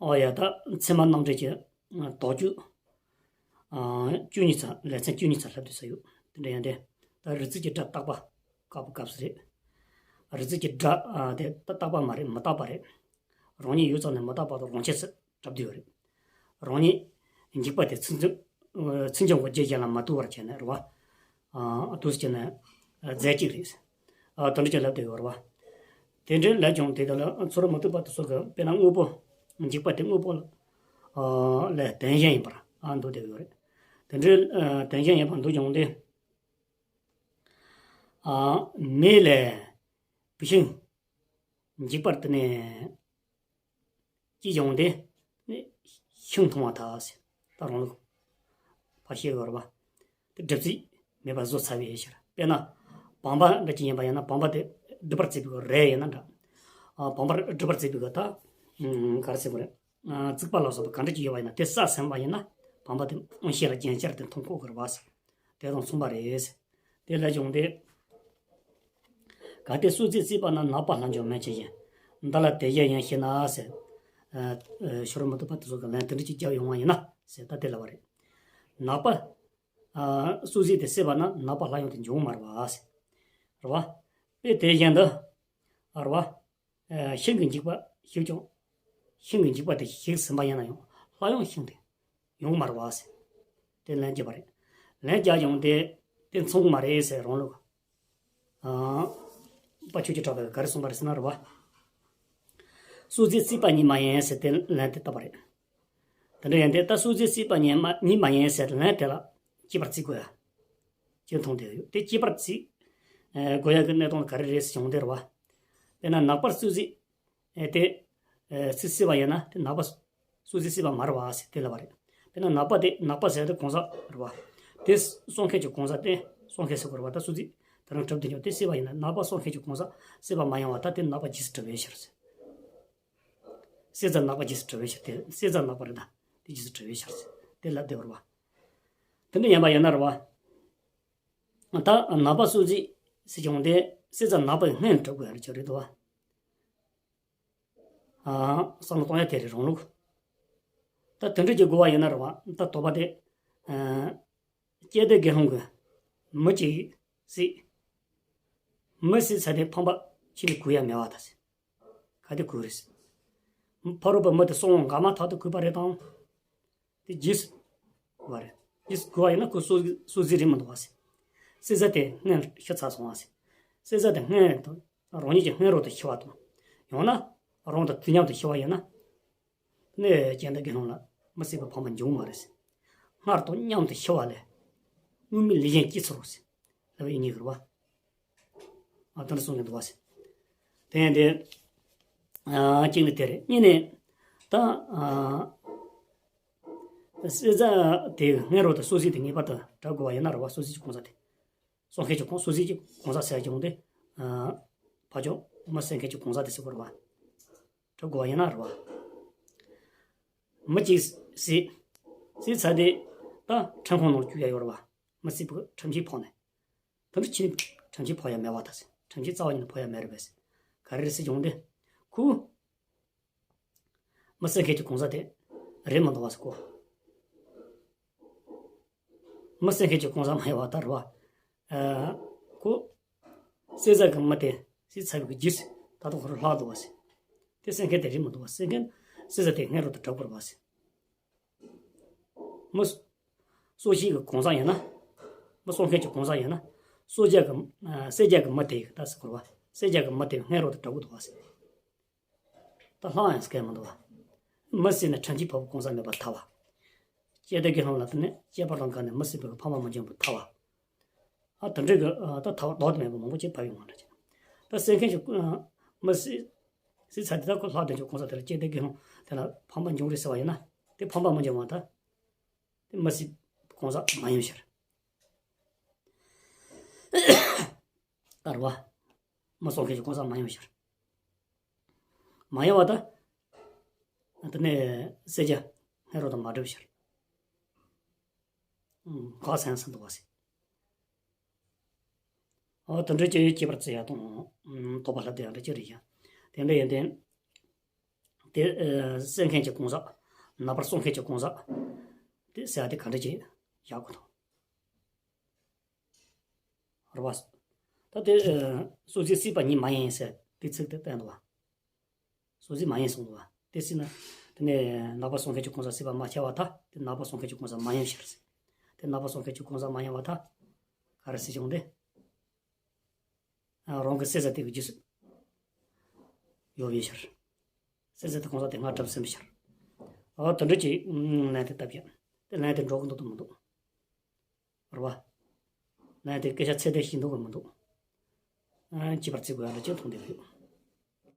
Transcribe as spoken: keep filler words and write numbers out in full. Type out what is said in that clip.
ཨོ་ཡ། ད་ཚད་མ་རྣམ་འགྲེལ་གྱི་ཨ་དོགས་གཅོད་ཨ་བཅུ་གཉིས་ཚར། ལེ་ཚན་བཅུ་གཉིས་ཚར་ལྷབ་བསྡད་ས་ཡོད། དེ་འདྲ་ཡང་དེ་ད་རིགས་ཚུལ་གྱི་སྒྲ་རྟག་པ་དཀར་པོ་སྐབས་སུ་རེད། རིགས་ཚུལ་གྱི་སྒྲ་ཨ་དེ་ད་རྟག་པ་མ་རེད། མི་རྟག་པ་རེད། རང་ཉིད་ཡོད་ཙམ་ནས་མི་རྟག་པ་དང་རང་ཆས་སུ་གྲུབ་བསྡད་ཡོད་རེད། རང་ཉིད་འཇིག་པ་དེ་ཚུལ་འཆོས་ཨ་ཚུལ་འཆོས་ཀྱི་རྗེས་གཞན་ལ་མ་ལྟོས་པར་བྱས་ནས་རེད་བ། ཨ་དུས་ཀྱི་ནས་རྫས་གཅིག་རེད། ཨ་དེ་འདྲ་ཅིག་ལབ་བསྡད་ཡོད་རེད་བ། དེ་འདྲའི་ལས་ཀྱང་དེ་དག་ལ་ཚོར་མི་ཐུབ་པ་དེ་ཚོ་གི་དཔེར་ན་དངོས་པོ། འཇིག་པ་དེ་དངོས་པོ་ལ་ཨ་ལས་བདེན་ཞེན་ཡིན་པར་ཨ་འདོད་བསྡད་ཡོད་རེད། དེ་འདྲའི་ཨ་བདེན་ཞེན་ཡིན་པར་འདོད་ཀྱང་དེ་ཨ་མེ་ལས་བུད་ཤིང་འཇིག་པར་དེ་ནས་ཅི་བྱུང་སྟེ། ཤིང་མཐོང་བ་དག་ཟེར། ད་རང་ལུགས་ཕར་བཤད་ཡོད་རེད་བ། དེ་སྒྲུབ་བྱེད་མེད་པར་བཟོ་ཚར་བའི་ཕྱིར། དཔེར་ན། བམ་པ་འདྲ་ཅིག་ཡིན་པ་ཡིན་ན་བམ་པ་དེ་སྒྲུབ་པར་བྱེད་པའི་རས་ཡིན་ན་འདྲ། ཨ་བམ་པར་སྒྲུབ་པར་བྱེད་པའི་ད། ཨ་ག་རེ་ཟེར་དགོས་རེད། ཨ་རྩིག་པ་ལ་སོགས་པ་ག་འདྲ་ཅིག་ཡོད་པ་ཡིན་ན་དེ་བསགས་ཟིན་པ་ཡིན་ན་བམ་པ་དེ་དབང་ཤེས་ལ་རྒྱན་ཆར་དེ་མཐོང་གོ་གི་རེད་བ་ཟེར། དེ་དང་མཚུངས་པ་རེད་ཟེར། དེ་ལས་བྱུང་སྟེ། གལ་ཏེ་གསོ་རྫས་བསྲེས་པ་ན་ནག་པ་ལྷག་འབྱུང་མེད་ཅེས་བཞིན། འདི་ལ་དེ་བཞིན་ཡིན་ཞེ་ན་ཟེར། ཨ་ཨ་ཤོར་མི་ཐུབ་པ་དེ་ཚོ་གི་ལན་དེ་འདྲ་ཅིག་བརྒྱབ་ཡོང་བ་ཡིན་ན་ཟེར། ད་དེ་ལབ་པ་རེད། ནག་པ་ཨ་གསོ་རྫས་དེ་བསྲེས་པ་ན་ནག་པ་ལྷག་ཡོང་དུ་འབྱུང་མ་རེད་བ་ཟེར། རེད་བ། དཔེ་དེ་བཞིན་དུ། ཨ་རེད་བ། ཨ་ཤིང་གི་འཇིག་པ་ཞིག་ཀྱང་། ཤིང་གི་འཇིག་པ་དེ་ཞིག་ཟིན་པ་ཡིན་ན་ཡང་ལྷག་ཡོང་ཤིང་དེ་ཡོང་མ་རེད་བ་ཟེར། དེ་ལན་བརྒྱབ་པ་རེད། ལན་བརྒྱབ་ཀྱང་དེ་དེ་མཚུངས་མ་རེད་ཟེར་རང་ལུགས། ཨ་དཔལ་ཆོས་ཀྱི་གྲགས་པས་ག་རེ་གསུངས་པ་རེད་ཟེར་ན་རེད་བ། གསོ་རྫས་བསྲེས་པ་ཉིད་མ་ཡིན་ཟེར་དེ་ལན་དེ་བཏབ་པ་རེད། དེ་འདྲ་ཡིན་དེ་ད་གསོ་རྫས་བསྲེས་པ་ཉིད་མ་ཉིད་མ་ཡིན་ཟེར་ལན་དེ་ལ་སྐྱེད་པར་བྱེད་དགོས་ཡ། ཅེས་མཐོང་དེ་ཡོད། དེ་སྐྱེད་པར་བྱེད་ཨ་དགོས་ཡ་གི་གནས་སྟངས་ག་རེ་རེད་ཟེར་བྱུང་དེ་རེད་བ། དཔེར་ན་ནག་པར་གསོ་རྫས་ཨ་དེ་ཨ་བསྲེས་བསྲེས་པ་ཡིན་ན་དེ་ནག་པ་གསོ་རྫས་བསྲེས་པ་མ་རེད་བ་ཟེར་དེ་ལབ་པ་རེད། དཔེར་ན་ནག་པ་དེ་ནག་པ་ཟེར་དེ་གང་ཟག་རེད་བ། དེ་གསོ་མཁན་གྱི་གང་ཟག་དེ་གསོ་མཁན་ཟེར་དགོས་རེད་བ། ད་གསོ་རྫས་དེ་རང་གྲུབ་དེ་ཉོ་དེ་བསྲེས་པ་ཡིན་ན་ནག་པ་གསོ་མཁན་གྱི་གང་ཟག་བསྲེས་པ་མ་ཡིན་པ་ད་དེ་ནག་པ་རྗེས་སུ་གྲུབ་པའི་ཕྱིར་ཟེར། བསྲེས་རྫས་ནག་པ་རྗེས་སུ་གྲུབ་པའི་ཕྱིར་ཏེ། བསྲེས་རྫས་ནག་པ་རེད་ད། དེ་རྗེས་སུ་གྲུབ་པའི་ཕྱིར་ཟེར་ཏེ་ལབ་བདེ་བར་བ། དེ་འདྲ་ཡིན་པ་ཡིན་ན་རེད་བ། ད་ནག་པ་གསོ་རྫས་ཟེར་བྱུང་སྟེ་བསྲེས་རྫས་ནག་པའི་སྔོན་གྲུབ་དགོས་ཡ་རེད་ཅེས་རེད་དོ། ཨ་བསམ་བློ་གཏོང་ཡ་དེ་རེད་རང་ལུགས། ད་དེ་འདྲ་ཅིག་དགོས་པ་ཡིན་ན་རེད་བ། ད་དོགས་པ་དེ། ཨ་སྐྱེ་དེ་དགེ་སློང་གི་མི་གཅིག་བསྲེས། མི་བསྲེས་ཚར་ཏེ་ཕམ་པ་ཕྱིན་ནས་གོས་ཡ་མེད་པ་ད་ཟེར། ག་དེ་གོས་རེད་ཟེར། ཕ་རོལ་པོའི་མི་དེ་སོང་འགག་མ་ཐག་ཏུ་གོས་པ་རེད་དམ། དེ་རྗེས་སུ་གོས་པ་རེད། རྗེས་སུ་གོས་པ་ཡིན་ན་ཁོ་གསོ་གསོ་རྫས་རེད་མི་འདུག་བ་ཟེར། བསྲེས་རྫས་དེ་སྔོན་ཤི་ཚར་སོང་བ་ཟེར། བསྲེས་རྫས་དེ་སྔོན་དུ་རང་ཉིད་ཀྱི་སྔོན་རོལ་དུ་ཤི་བ་དང་། ཡང་ན་རང་དང་དུས་མཉམ་དུ་ཤི་བ་ཡིན་ན། ནི་སྐྱེ་དེ་དགེ་སློང་ལ་མི་བསྲེས་པའི་ཕམ་པ་འབྱུང་མ་རེད་ཟེར། སྔར་དང་མཉམ་དུ་ཤི་བ་ལས། སྔོན་མའི་ལས་གཞན་སྐྱེ་ཚུལ་རོ་ཟེར། ལབ་པའི་ཉེ་གི་རེད་བ། ཨ་དེ་འདྲ་གསུངས་ཀྱི་འདུག་བ་ཟེར། དེ་ཡང་དེ། ཨ་གཅིག་ནི་དེ་རེད། གཉིས་ནི། ད་ཨ་བསྲེས་རྫས་དེ་སྔོན་རོལ་དུ་གསོ་རྫས་དེ་ངེས་པར་དུ་གྲུབ་དགོས་པ་ཡིན་ན་རེད་བ། གསོ་རྫས་ཀྱི་གང་ཟག་དེ། གསོ་མཁན་གྱི་གང་གསོ་རྫས་ཀྱི་གང་ཟག་ཟེར་ཀྱང་དེ། ཨ་ཕར་ཕྱོགས་མི་བསྲེས་མཁན་གྱི་གང་ཟག་དེ་ཟེར་དགོས་རེད་བ། གྲུབ་དགོས་པ་ཡིན་ན་རེད་བ། མི་གཅིག་བསྲེས། བསྲེས་ཚར་ཏེ་ད་ཁྲིམས་ཁང་ནང་བཅུག་ཡ་ཡོད་རེད་བ། མི་བསྲེས་པའི་ཁྲིམས་ཆད་ཕོག་ནས། དེ་འདྲ་ཕྱིན་ཁྲིམས་ཆད་ཕོག་ཡ་མེད་པ་ད་ཟེར། ཁྲིམས་ཆད་རྩ་བ་ཉིད་ནས་ཕོག་ཡ་མེད་རེད་པས། ག་རེ་རེད་ཟེར་བྱུང་སྟེ། ཁོ། མི་བསྲེས་མཁན་གྱི་གང་ཟག་དེ་རེད་མི་འདུག་བ་ཟེར་གོ། མི་བསྲེས་མཁན་གྱི་གང་ཟག་མ་ཡིན་པ་ད་རེད་བ། ཨ་ཁོ། བསྲེས་རྫས་ཀྱི་མི་དེ་བསྲེས་ཚར་བའི་རྗེས་སུ་ད་དུང་ཁོ་རང་ལྷག་འདུག་བ་ཟེར། དེ་བསྲེས་མཁན་དེ་རེད་མི་འདུག་བ། བསྲེས་མཁན་བསྲེས་རྫས་དེ་སྔོན་རོལ་དུ་གྲུབ་དགོས་རེད་བ་ཟེར། མི། གསོ་བྱེད་ཀྱི་གང་ཟག་ཡིན་ན། མི་གསོ་མཁན་གྱི་གང་ཟག་ཡིན་ན། གསོ་རྒྱག་གི་ཨ་བསྲེས་རྒྱག་གི་མི་དེ་ཡིས་ད་ཟེར་དགོས་པ། བསྲེས་རྒྱག་གི་མི་དེ་སྔོན་རོལ་དུ་གྲུབ་དགོས་འདུག་བ་ཟེར། ད་ལྷག་ཡང་ཟེར་མཁན་མི་འདུག་བ། མི་བསྲེས་ནས་ཁྲིམས་ཆད་ཕོག་པའི་གང་ཟག་མེད་པར་ཐལ་བ། སྐྱེ་དེ་དགེ་སློང་ལ་དེ་ནི་སྐྱེས་པ་དང་འགལ་ནས་མི་བསྲེས་པའི་ཕམ་པ་མི་འབྱུང་བར་ཐལ་བ། ཨ་དེ་འདྲའི་གི་ཨ་ད་ཐལ་བ་ལྡོག་ཏུ་མེད་པ་མང་པོ་ཅིག་བབས་ཡོང་བ་འདྲ་ཅིག་ད་བསྲེས་མཁན་གྱི་ཨ་མི་བསྲེས། བསྲེས་ཚར་དེ་ད་ཁོ་ལྷག་དེ་ཆོག་གང་ཟག་དེ་ལ་སྐྱེ་དེ་དགེ་སློང་དེ་ལ་ཕམ་པ་འབྱུང་རེད་ཟེར་བ་ཡིན་ན། དེ་ཕམ་པ་མི་འབྱུང་བ་ད། དེ་མི་བསྲེས་གང་ཟག་མ་ཡིན་ཕྱིར། ལྟར་བ། མི་གསོ་མཁན་གྱི་གང་ཟག་མ་ཡིན་ཕྱིར། མ་ཡིན་པ་ད། དེ་ནས་བསྲེས་རྒྱག་སྔོན་རོལ་དུ་མ་གྲུབ་ཕྱིར། འགགས་ཟིན་ཟིན་འདུག་བ་ཟེར། འོ་དེ་འདྲ་ཅིག་སྐྱེས་པར་བརྩི་ཡ་དང་། དོགས་པ་ལྷབ་བསྡད་ཡ་འདྲ་ཅིག་རེད་ཡ། དེ་འདྲ་ཡིན་ཏེ། དེ་ཨ་གསད་མཁན་གྱི་གང་ཟག་ནག་པར་སྲུང་མཁན་གྱི་གང་ཟག་དེ་ཟེར་བ་དེ་ག་འདྲ་ཅིག་བཞག་དགོས་དང་། རེད་པ། ད་དེ་ཨ་སྲོག་འཛིན་སྲིད་པ་ཉིད་མ་ཡིན་ཟེར་དེ་ཚིག་དེ་བསྟན་འདུག་པ། སྲོག་འཛིན་མ་ཡིན་གསུངས་འདུག་པ། དེ་སྲིད་ན། དེ་ནས་ནག་པ་སྲུང་མཁན་གྱི་གང་ཟག་སྲིད་པ་མ་ཁྱབ་པར་ཐལ། དེ་ནག་པ་སྲུང་མཁན་གྱི་གང་ཟག་མ་ཡིན་ཕྱིར་ཟེར། དེ་ནག་པ་སྲུང་མཁན་གྱི་གང་ཟག་མ་ཡིན་པར་ཐལ། ག་རེ་ཟེར་བྱུང་སྟེ། ཨ་རང་གི་སྲེད་ཟེར་དེ་གི་རྗེས་སུ་ཡོད་པའི་ཕྱིར། སྲེད་ཟེར་དེ་གང་ཟག་དེ་སྔར་གྲུབ་ཟིན་པའི་ཕྱིར། ཨ་དེ་འདྲ་ཅིག་ལན་དེ་བཏབ་ཀྱང་། དེ་ལན་དེ་འགྲོ་གི་འདུག་དང་མི་འདུག་རེད་པ། ལན་དེ་སྐད་ཆ་ཚད་ལྡན་ཞིག་འདུག་གམ་མི་འདུག་ཨ་བྱས་པར་བརྩི་དགོས་ཡ་འདྲ་ཅིག་མཐོང་བསྡད་ཡོད།